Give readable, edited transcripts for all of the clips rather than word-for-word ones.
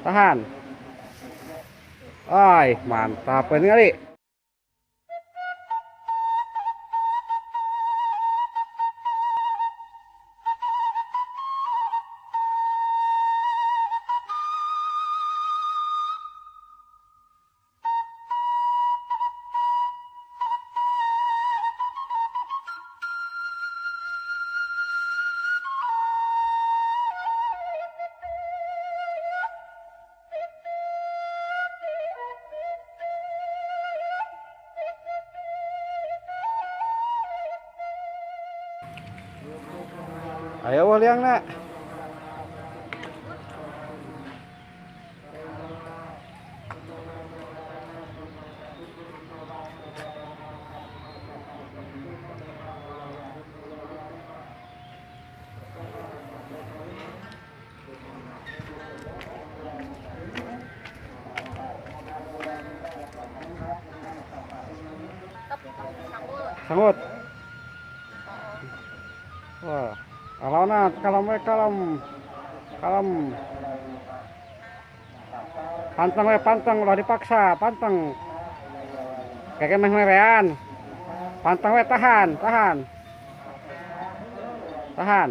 Tahan. Ay, mantap ini kali. Ayo wah liang nak. Sanggut. Wah. Alona, kalem we, kalem. Kalem. Panteng we, panteng, ulah dipaksa, panteng. Keke meh merean. Panteng we, tahan, tahan. Tahan.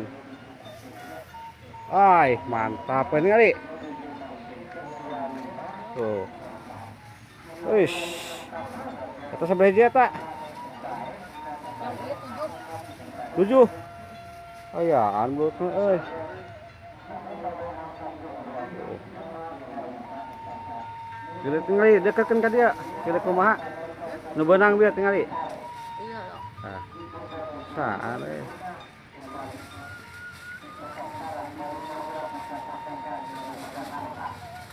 Ay, mantap ini kali. Tuh. Wih. Eta sebelah dia tak? 7. Oh ya, belutna euy. Gede tingali, deketkeun ka dia. Gede kumaha? Nu beunang bieu tingali. Iya. Tah. Saan euy.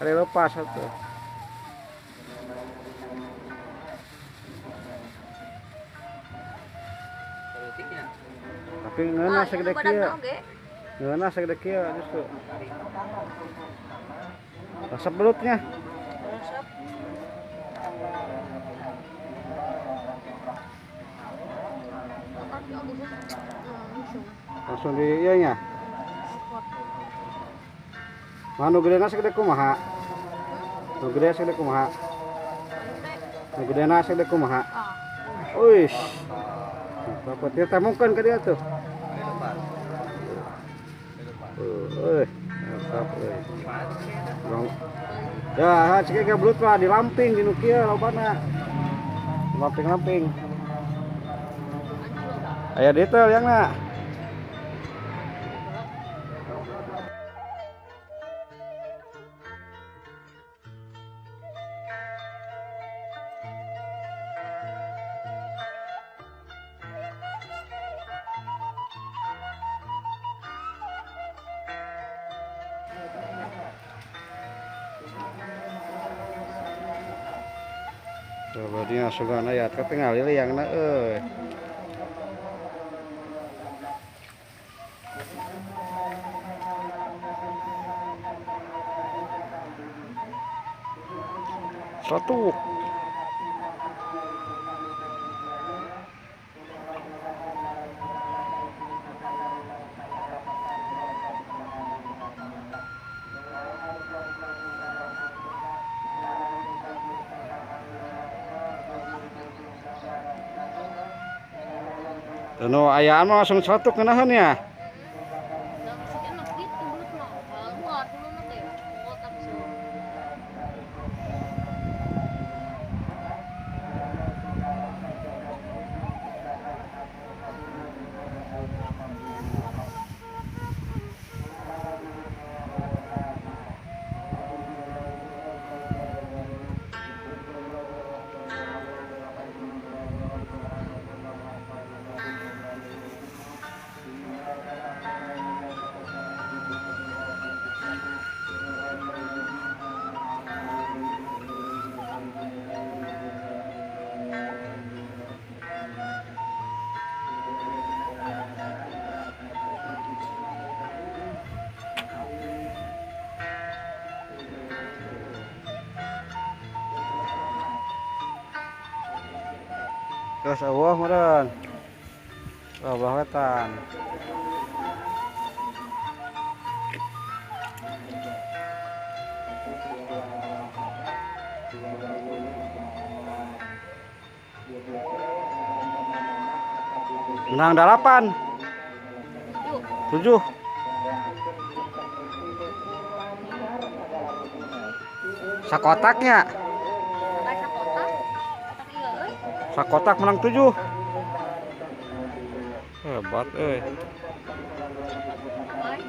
Kali lepas atuh. Tapi ngeunah segede kieu. Ngeunah segede kieu justru. Resep belutnya. Resep. Langsung di ieu nya. Mah nu gedena segede kumaha? Nu gede segede kumaha? Nu gedena segede kumaha? Uish. Bapak dia temukan ke dia tuh. Mantap euy. Ya, cek ke belut lah di lamping di nu kieu lobana. Lamping-lamping. Aya detail yang na. Coba dia sugan aya ketinggal liangna euy. Satu. Nu ayaan mah langsung celetuk ngeunaheun ya. Terus Allah meureun. Allah wetan. Menang 8. 7. 7. Sakotaknya. Kotak kotak iya euy. Sakotak menang 7. Hebat euy. Baik.